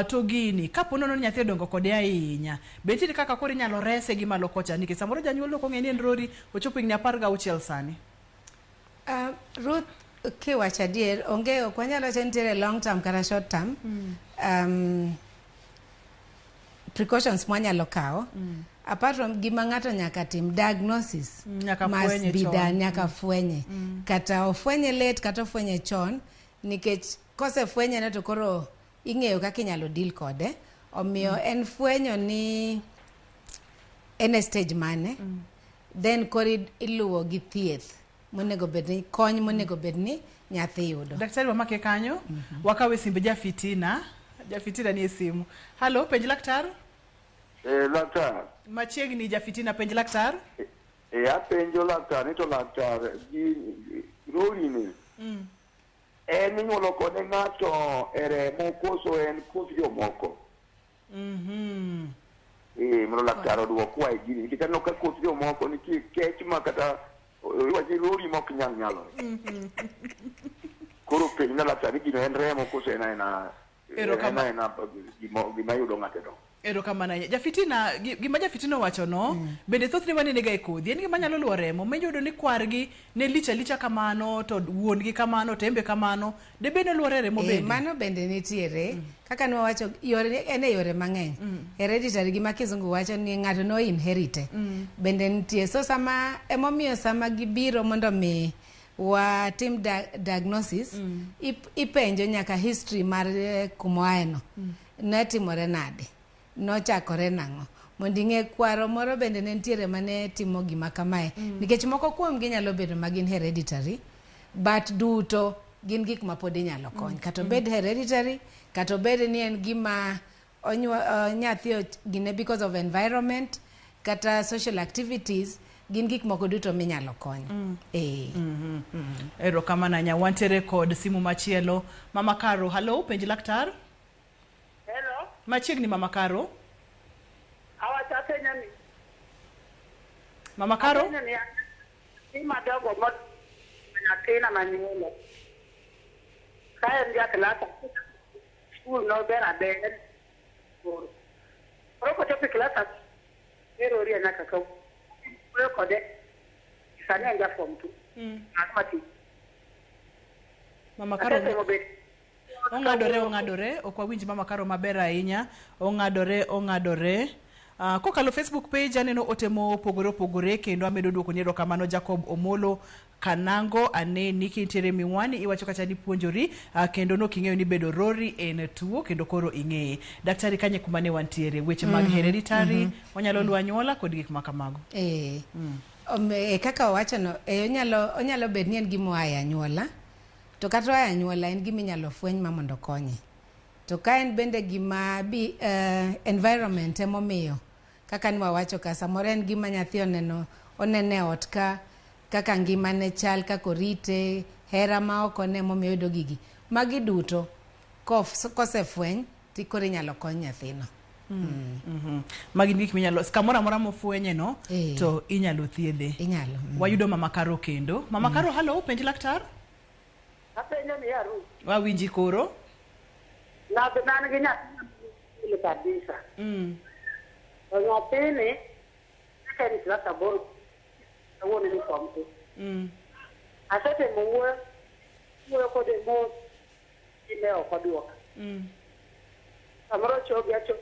S1: To gini kapo nono ni nyathi odongo kode ahinya, be nitiere kaka koro inyalo rese gi malo kocha nikech samoro janyuol ok ong'e ni en rori ochopo higni 16 sani.
S2: Ruth, kiwacho adier, onge ok wanyal wacho ni nitiere long term kata short term. Precautions mwanyalo kawo apart from gima ng'ato nyaka tim diagnosis
S1: Nyaka
S2: must
S1: fwenye
S2: be
S1: chon.
S2: done, nyaka fwenye kata ofwenye late kata ofwenye chon, nikech kosefwenye ne to koro ing'eyo kaka inyalo deal kode. Omiyo en fwenyo ni en e stage mane, then koro iluwo gi thieth monego bed ni kony monego bed ni nyathi yudo.
S1: Daktari, wamake kanyo, wakawe simbe jafitina. Jafitina ni e simu. Halo, penj laktar.
S22: Laktar.
S1: Machiegni jafitina, penj laktar.
S22: Apenjo laktar ni to laktar gi rori ni en inyuolo kode ng'ato e remo koso en koth jomoko? Mondo laktar oduokwa e gini nikech aneno ka koth jomoko nitie kech ma kata iwacho ni rori mok nyal nyalore. Koro penj na laktar ni gino en remo koso en aena en aena gima yudo ng'ato no.
S1: Erokamano ahinya. Jafitina, gima jafitina owacho no, bende thothne wanene ga e kodhi, en gima nyalo luwo remo. Ma iyudo ni kwargi ne lich alicha kamano, to wuon gi kamano, to embe kamano, de bende oluwore e remo bende?
S2: Mano bende nitiere. Kaka nwawacho, yore en e yore mang'eny. Hereditary, gima kizungu wacho ni ng'ato no inherite. Bende nitie. So sama emomiyo sama gibiro mondo mi watim diagnosis, ipenjo nyaka history mar kumoae no. Ne timore nade? Nochakore nang'o? Mondo ing'e kwaro moro bende ne nitiere mane timo gima kamae. Nikech moko kuomgi nyalo bedo ma gin hereditary, but duto gin gik ma pod inyalo kony. Kata obed hereditary, kata obed ni en gima nyathi gine because of environment, kata social activities, gin gik moko duto minyalo kony.
S1: Erokamano ahinya. Wantiere kod simu machielo. Mama Caro, hello, penj laktar.
S3: Hello.
S1: Machiegni Mama Caro.
S3: Awacho apenjo ni.
S1: Mama Caro?
S3: Apenjo ni nyathi madongo mo nyathina manyuolo. Ka en ja klas skul nober aber. Koro kochopo e klas erorie nyaka ka wuoyo kode sani en ja form 2. Ang'o matimo?
S1: Mama Caro.
S3: Asetemo bet
S1: Ong'adore, ok wawinj Mama Caro maber ahinya. Ong'adore. Kokalo Facebook page aneno ote mopogore opogore kendo amedo duoko ni erokamano Jacob Omolo Kanango aneni kintiere Miwani iwacho kacha ni puonjori kendo noking'eyo ni bedo rori en tuo kendo koro ing'eye. Daktari kanye kuma ne wantiere weche mag hereditary wanyalo luwo anyuola kod gik ma kamago.
S2: Kaka owachono, onyalo bet ni en gima oa e anyuola, to kata oa e anyuola en gima inyalo fweny ma mondo okonye. To ka en bende gima bi environment emomiyo kaka ne wawacho ka samoro en gima nyathi oneno onene e ot ka kaka ngimane chal kaka orite hera ma ok one emomiyo oyudo gigi. Magi duto kosefweny to koro inyalo kony nyathino.
S1: Magi gik minyalo kamoro amora mofwenye no to inyalo thiedhe.
S2: Inyalo.
S1: Wayudo Mama Caro kendo. Mama Caro, hello, penj laktar.
S3: Apenjo ni yaru.
S1: Wawinji koro.
S3: Nan gi nyathi kabisa. To nyathini ka en klas 8 kawuono ni form 2. Asetemo wuoyo kode mos ne ok oduoka. Samoro chogi achogi.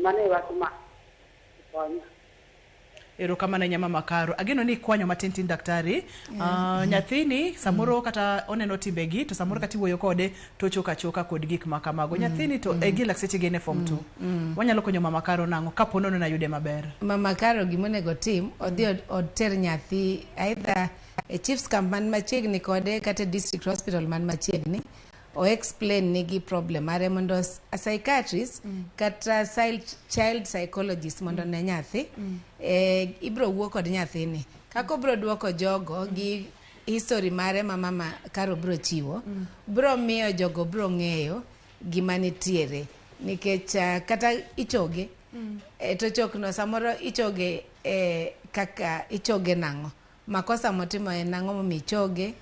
S3: Mano e wach ma konyo.
S1: Erokamano ahinya Mama Caro. Ageno ni ikwanyo matin tin daktari. Nyathini samoro kata oneno timbegi to samoro kata iwuoyo kode to ochoka achoka kod gik ma kamago. Nyathini to e gi lakseche gi en e form 2. Wanyalo konyo Mama Caro nang'o kapo nono nayude maber?
S2: Mama Caro gimonego tim odhi oter nyathi either e chief's camp man machiegni kode kata e district hospital man machiegni o explain nigi problem mare mondo a psychiatrist kata child psychologist mondo ne nyathi. Ibro wuo kod nyathini kaka obro duoko jogo gi history mare ma Mama Caro bro chiwo bro miyo jogo bro ng'eyo gima nitiere nikech kata ichoge to chokno samoro ichoge kaka ichoge nang'o makosa motimo en nang'o momiyo ichoge.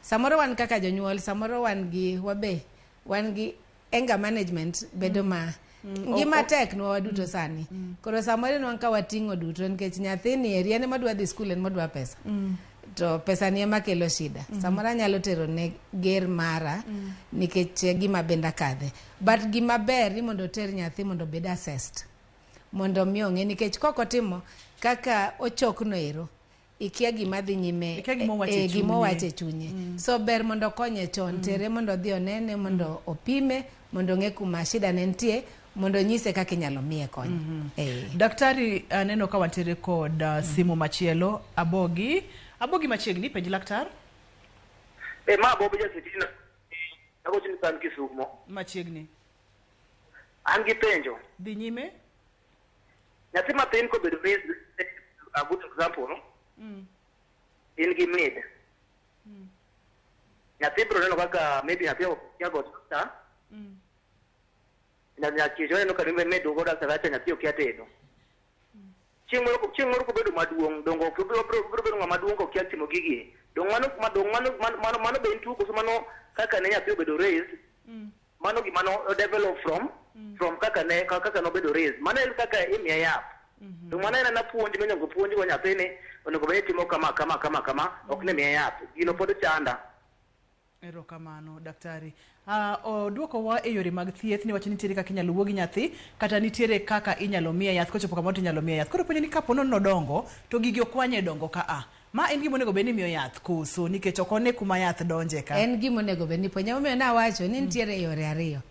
S2: Samoro wan kaka jonyuol samoro wan gi wabe wan gi anger management bedo ma ngima tek nwa waduto sani. Koro samoro inwang' ka wating'o duto nikech nyathini eri en ema dwa dhi skul en modwa pesa. To pesa ni ema kelo shida. Samoro anyalo tero ne ger mara nikech gima bende akadhe. But gima ber ni mondo oter nyathi mondo obed assessed. Mondo mi ong'e nikech kok otimo kaka ochokno ero ikia gima dhi nyime
S1: Ikia gima owacho e
S2: gima owacho e
S1: chunye.
S2: chunye. So ber mondo okonye chon tere mondo odhi onene mondo opime mondo ong'e kuma shida ne nitie mondo onyise kaka inyalo miye kony.
S1: Daktari aneno ka wantiere kod simu machielo. Abogi machiegni penj laktar.
S6: Ma Bobi Jasitina. Agocho ni san Kisumo.
S1: Machiegni.
S6: An gi penjo.
S1: Dhi nyime.
S6: Nyathi mathin kobedo raised, a good example, no? In gi maid. Nyathi biro neno kaka maybe nyathi okia go doctor. Nyathi oneno ka maid go doctor kacha nyathi okia tedo. Chieng' moro kobedo maduong' dongo ok obiro bedo ng'ama duong' kokia timo gigi. Dong mano be en tuo koso mano kaka ne nyathi obedo raised. Mano gima no develop from kaka ne kaka nobedo raised. Mano en kaka imiye yath. To mano en ana puonj monego puonj go nyathini onego bed ni timo kama kama kama kama ok ne miye yath. Gino pod chanda.
S1: Erokamano daktari. Oduokowa e yore mag thieth ni wacho nitiere kaka inyalo wuo gi nyathi kata nitiere kaka inyalo miye yath kochopo kamoro to inyalo miye yath. Koro penjo ni kapo nono nodongo to gigi okwanye dongo ka a. Ma en gima onego bed ni imiyo yath koso nikech ok one kuma yath donje ka.
S2: En gima onego bed ni puonjo. Emomiyo nawacho ni nitiere yore ariyo.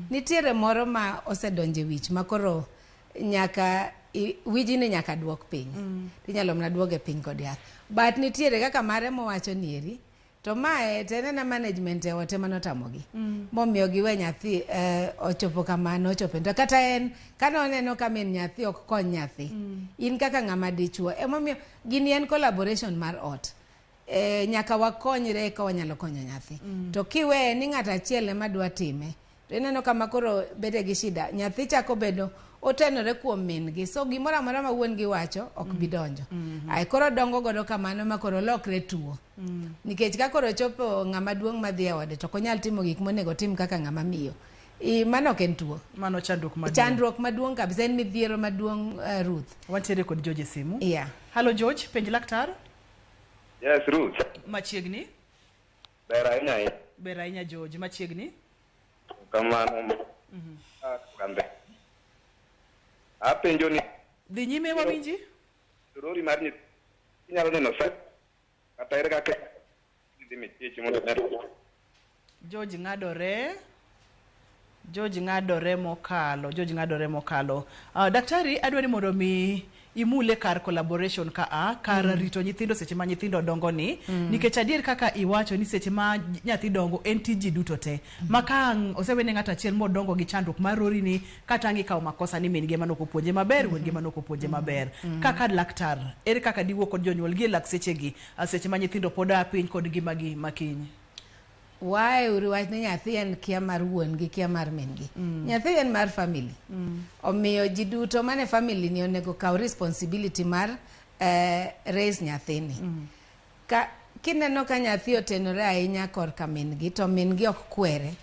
S2: Nitiere moro ma osedonjo e wich ma koro nyaka wijni nyaka duok piny. Tinyalo mana duoke piny kod yath. But nitiere kaka mare mowacho nieri, to mae to en ena management e ot ema notamogi. Momiyo giwe nyathi ochopo kama nochope. To kata en kane oneno ka min nyathi ok kony nyathi, in kaka ng'ama dichuo. Emomiyo gini en collaboration mar ot. Nyaka wakonyre eka wanyalo konyo nyathi. To kiweye ni ng'ato achiel ema dwa time, to ineno kama koro bede gi shida. Nyathi chako bedo otenore kuom min gi. So gimoro amora ma wuon gi wacho ok bi donjo. Ai koro dongo godo kamano ma koro lokre tuo. Nikech ka koro chopo ng'ama duong' madhi e ode to ok onyal timo gik monego otim kaka ng'ama miyo. Mano ok en tuo.
S1: Mano chandruok maduong'.
S2: Chandruok maduong' kabisa, en midhiero maduong', Ruth.
S1: Wantiere kod George e simu.
S2: Yeah.
S1: Hello George, penj laktar.
S7: Yes, Ruth.
S1: Machiegni.
S7: Ber ahinya ahinya.
S1: Ber ahinya George, machiegni.
S7: Kamano. Kambe. Apenjo ni
S1: Dhi nyime wawinji.
S7: Rori mar nyi inyalo neno sa kata ere kaka idhi michich mondo ne.
S1: George ng'adore. George ng'adore mokalo. George ng'adore mokalo. Daktari, adwa ni mondo mi imule kar collaboration ka a kar rito nyithindo seche ma nyithindo dongo ni nikech adier kaka iwacho ni seche ma nyathi dongo en tij ji duto te ma ka osewene ng'ato achiel modongo gi chandruok mar rori ni kata ang' ikawo makosa ni min gi ema nok opuonje maber, wuon gi ema nok opuonje maber. Kaka laktar, ere kaka diwuo kod jonyuol gi e lak sechegi seche ma nyithindo pod a piny kod ngimagi makiny?
S2: Wae uru wach ni nyathi en kia mar wuon gi kia mar min gi. Nyathi en mar family. Omiyo ji duto mane family ni onego kaw responsibility mar raise nyathini. Ka kineno ka nyathi otenore ahinya korka min gi to min gi ok kwere.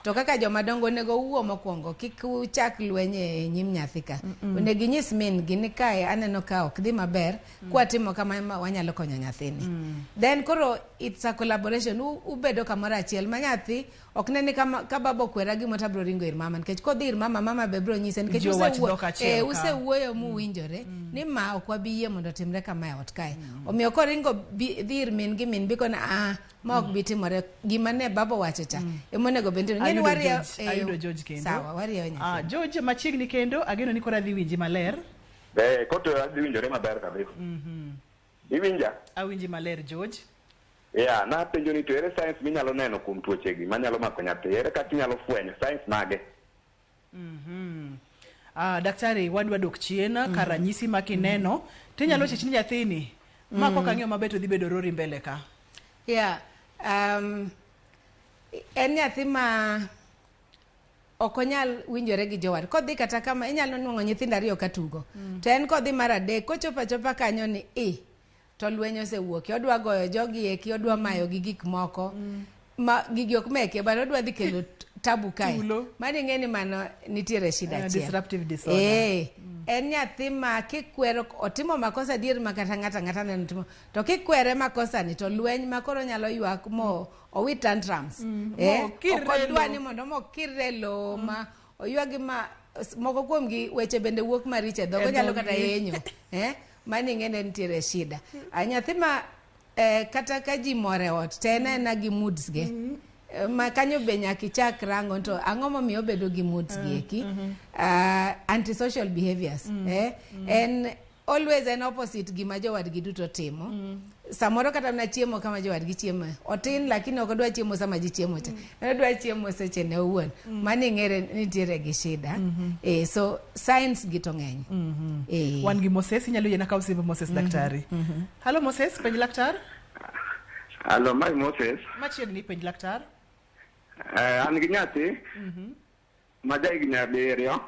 S2: To kaka joma dongo onego uwuo mokwongo, kik uchak lweny e nyim nyathi ka. Onego inyis min gi ni kae aneno ka ok dhi maber, kwatimo kama ma wanyalo konyo nyathini. Then koro it's a collaboration, ubedo kamoro achiel ma nyathi ok ne ni ka baba okwera gimoro to abiro ringo ir mama, nikech kodhi ir mama, mama be biro nyise nikech
S1: Ji owach dhok achiel ka.
S2: usewuoyo muwinjore ni ma ok wabi yie mondo otimre kama e ot kae. Omiyo koringo dhi ir min gi, min bi kone ma ok bi timore gima ne baba owacho cha ema onego bed ni ng'eni warieyo
S1: Ayudo George kendo.
S2: Sawa, warieyo nyathi.
S1: George machiegni kendo, ageno ni koro adhi winji maler.
S7: Koto adhi winjore maber kabisa. Iwinja?
S1: Awinji maler George.
S7: Yeah, napenjo ni to ere signs minyalo neno kuom tuochegi manyalo mako nyathi? Ere kaka inyalo fwenyo signs mage?
S1: Daktari, wadwa dok chien ka ranyisi ma kineno tinyalo chich ni nyathini ma kok ang'iyo maber to dhi bedo rori mbele ka.
S2: Yeah. En nyathi ma ok onyal winjore gi jowad. Kodhi kata kama inyalo nwang'o nyithindo ariyo ka tugo. To en kodhi mar adek kochopo achopa kanyo ni to lweny osewuokie. Odwa goyo jogi eki, odwa mayo gi gik moko. Ma gigi ok meke, but odwa dhi kelo tabu kae. Mano ing'e ni mano nitiere shida achiel.
S1: Disruptive disorder.
S2: En nyathi ma kikwero otimo makosa adier ma kata ng'ato ang'ata neno timo. To kikwere makosa ni to lweny ma koro nyalo ywak mo owit tantrums.
S1: Mokirre
S2: Ok odwa
S1: lowo.
S2: ni mondo mokirre lowo ma oywagi ma moko kuom gi weche bende wuok maricho e dhok,
S1: E
S2: onyalo kata
S1: dhogi.
S2: yenyo. Mano ing'e ni nitiere shida. Nyathi ma kata ka ji mor e ot to en aena gi moods ge. Ma kanyo be nyaka ichak rango to ang'o momiyo obedo gi moods gi eki. Antisocial behaviors. En always en opposite gima jowadgi duto timo. Samoro kata mana chiemo kama jowadgi chiemo otin, lakini ok odwa chiemo sama ji chiemo cha. En odwa chiemo seche ne owuon. Mano ing'ere nitiere gi shida. So signs gi to ng'eny.
S1: Wan gi Moses, inyalo yiena kaw simb Moses daktari. Hello Moses, penj laktar.
S7: Alo, mae Moses.
S1: Machiegni, penj laktar.
S7: An gi nyathi ma ja higni 7.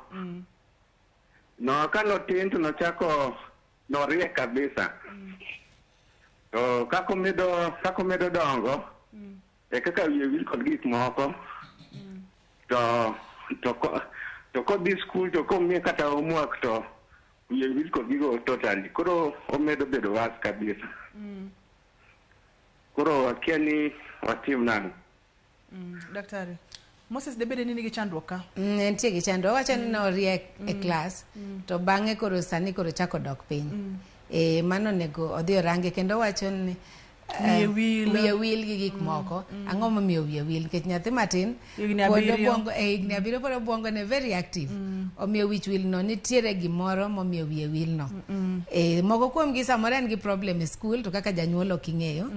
S7: No kanotin to nochako noriek kabisa. To kaka omedo dongo e kaka wiye wil kod gik moko. To kodhi skul to komiye kata homework to wiye wil kod gigo totally. Koro omedo bedo worse kabisa. Koro akia ni watim nang'o.
S1: Daktari, Moses debede ni nigi chandruok ka?
S2: Entie gi chandruok. Owacho ni noriek e klas to bang'e koro sani koro chako dok piny. Mano onego odhi orange kendo wacho ni
S1: Wiye wil.
S2: Wiye wil gi gik moko. Ang'o momiyo wiye wil? Nikech nyathi matin
S1: Higni
S2: pod
S1: 7.
S2: Obwongo higni 7 pod obwongo ne very active. Omiyo wich wil no nitiere gimoro momiyo wiye wil no. Moko kuom gi samoro en gi problem e school to kaka janyuol ok ing'eyo.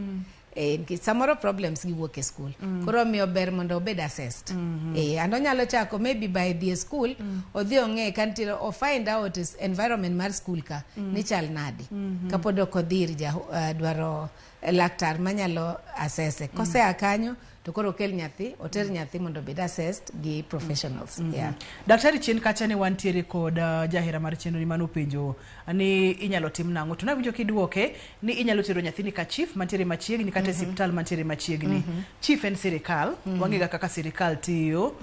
S2: Nikech samoro problems gi wuok e school. Koro omiyo ber mondo obed assessed. And onyalo chako maybe by dhi e school, odhi ong'e ka nitiere, o find out is environment mar school ka ni chal nade. Kapod ok odhi ir ja dwaro laktar manyalo assess. Kosea kanyo to koro okel nyathi, oter nyathi mondo obed assessed gi professionals. Yeah.
S1: Daktari, chien kacha ne wantiere kod jahera mar chenro ni manopenjo ni inyalo tim nang'o, to nawinjo kiduoke ni inyalo tero nyathini ka chief mantiere machiegni kata e siptal mantiere machiegni. Chief en sirikal, wang'ega kaka sirikal tiyo.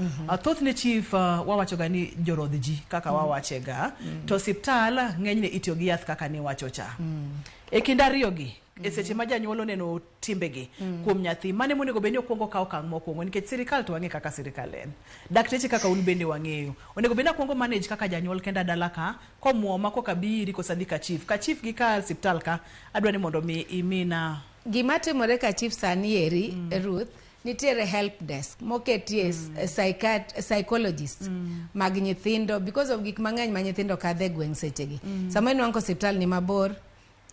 S1: Thothne chief wawachoga ni jorodh ji kaka wawachega, to siptal ng'enyne itiyo gi yath kaka niwacho cha. E kind ariyogi, e seche ma janyuol oneno timbegi kuom nyathi, mane monego bed ni okwongo kawo okang' mokwongo? Nikech sirikal to wang'e kaka sirikal en, dakteche kaka un bende wang'eyo, onego bed ni akwongo manage kaka janyuol kenda dala ka komuoma koka biri koso adhi ka chief, ka chief gi ka siptal ka adwa ni mondo mi imina.
S2: Gima timore ka chief sani eri, Ruth, nitiere help desk moketie psychologists mag nyithindo because of gik mang'eny ma nyithindo kadhe e gweng' sechegi. Samoro inwang'o ka osiptal ni mabor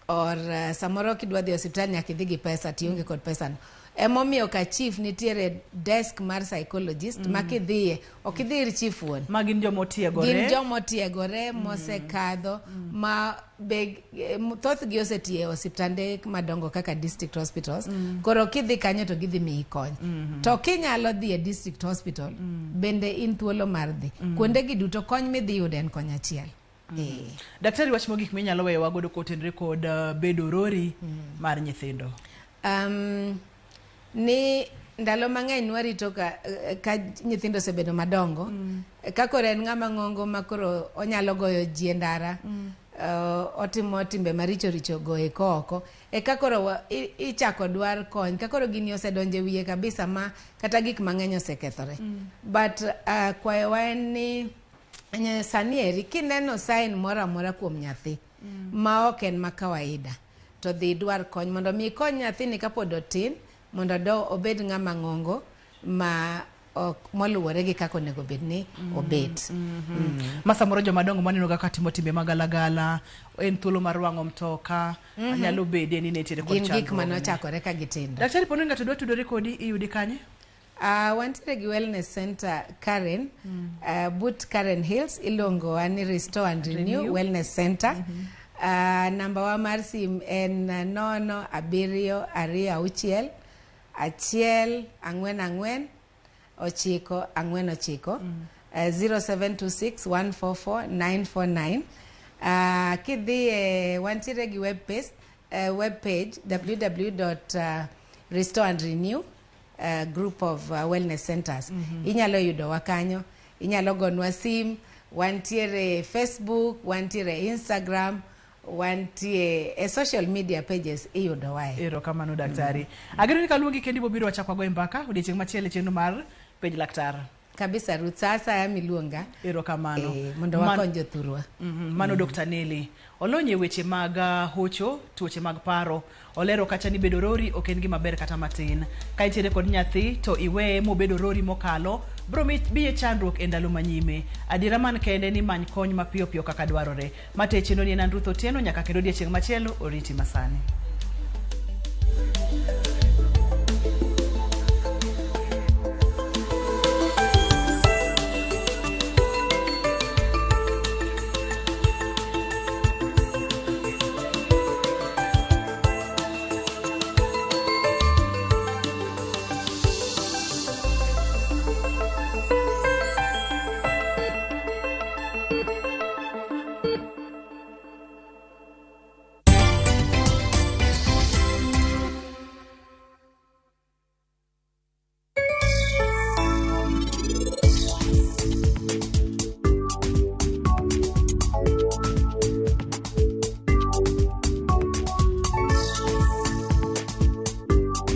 S2: or samoro kidwa dhi e osiptal nyaka idhi gi pesa tionge kod pesa no. Emomiyo ka chief nitiere desk mar psychologist ma kidhiye ok idhi ir chief wuon.
S1: Ma gin joma otiegore.
S2: Gin joma otiegore mosekadho ma be thothgi osetiyo e osiptande madongo kaka district hospitals. Koro kidhi kanyo to gidhi miyi kony. To kinyalo dhi e district hospital bende in thuolo mar dhi. Kuonde gi duto kony midhi yudo en kony achiel.
S1: Daktari, wach mogik minyalo weyowa godo kotenore kod bedo rori mar nyithindo.
S2: Ni ndalo mang'eny nwarito ka nyithindo osebedo madongo, ka koro en ng'ama ng'ongo ma koro onyalo goyo ji e ndara, otimo timbe maricho richo go eko oko, eka koro ichako dwar kony ka koro gini osedonjo e wiye kabisa ma kata gik mang'eny osekethore. But kwayowa en ni sani eri kineno sign moro amora kuom nyathi ma ok en ma kawaida to dhi idwar kony mondo mi ikony nyathini kapod otin mondo do obed ng'ama ng'ongo ma ok moluwore gi kaka onego bed ni obet.
S1: Ma samoro joma dongo maneno ga katimo timbe magalagala en thuolo mar wang'o mtoka, nyalo bedie ni nitiere kod
S2: Gin gik
S1: chandruok.
S2: mane ochakore ka gitindo.
S1: Daktari, poni ng'ato dwa tudore kodi, iyudi kanye?
S2: Wantiere gi wellness center Karen, but Karen Hills, iluongo wa ni Restore and Renew,
S1: Renew.
S2: Wellness Center. Namba wa mar sim en 0726 144 949, 0726 144 949. Kidhi e wantiere gi web page www restore and renew group of wellness centers. Inyalo yudowa kanyo, inyalo gonwa sim, wantiere Facebook, wantiere Instagram, wantie e social media pages iyudowae.
S1: Erokamano daktari. Ageno ni kaluongi kendi bobiro wachak wagoye mbaka odiechieng' machielo e chenro mar Penj Laktar.
S2: Kabisa Ruth, sa asaya miluonga.
S1: Erokamano.
S2: Mondo wakony jothurwa.
S1: Mano Dr. Nelly olony e weche mag hocho tuoche mag paro. Olero kacha ni bedo rori ok en gima ber kata matin. Ka intiere kod nyathi to iweye mobedo rori mokalo, bro biye chandruok e ndalo manyime. Adiera man kende ni many kony mapiyo piyo kaka dwarore. Mate chenro ni en an Ruth Otieno, nyaka kendo odiechieng' machielo, oriti masani.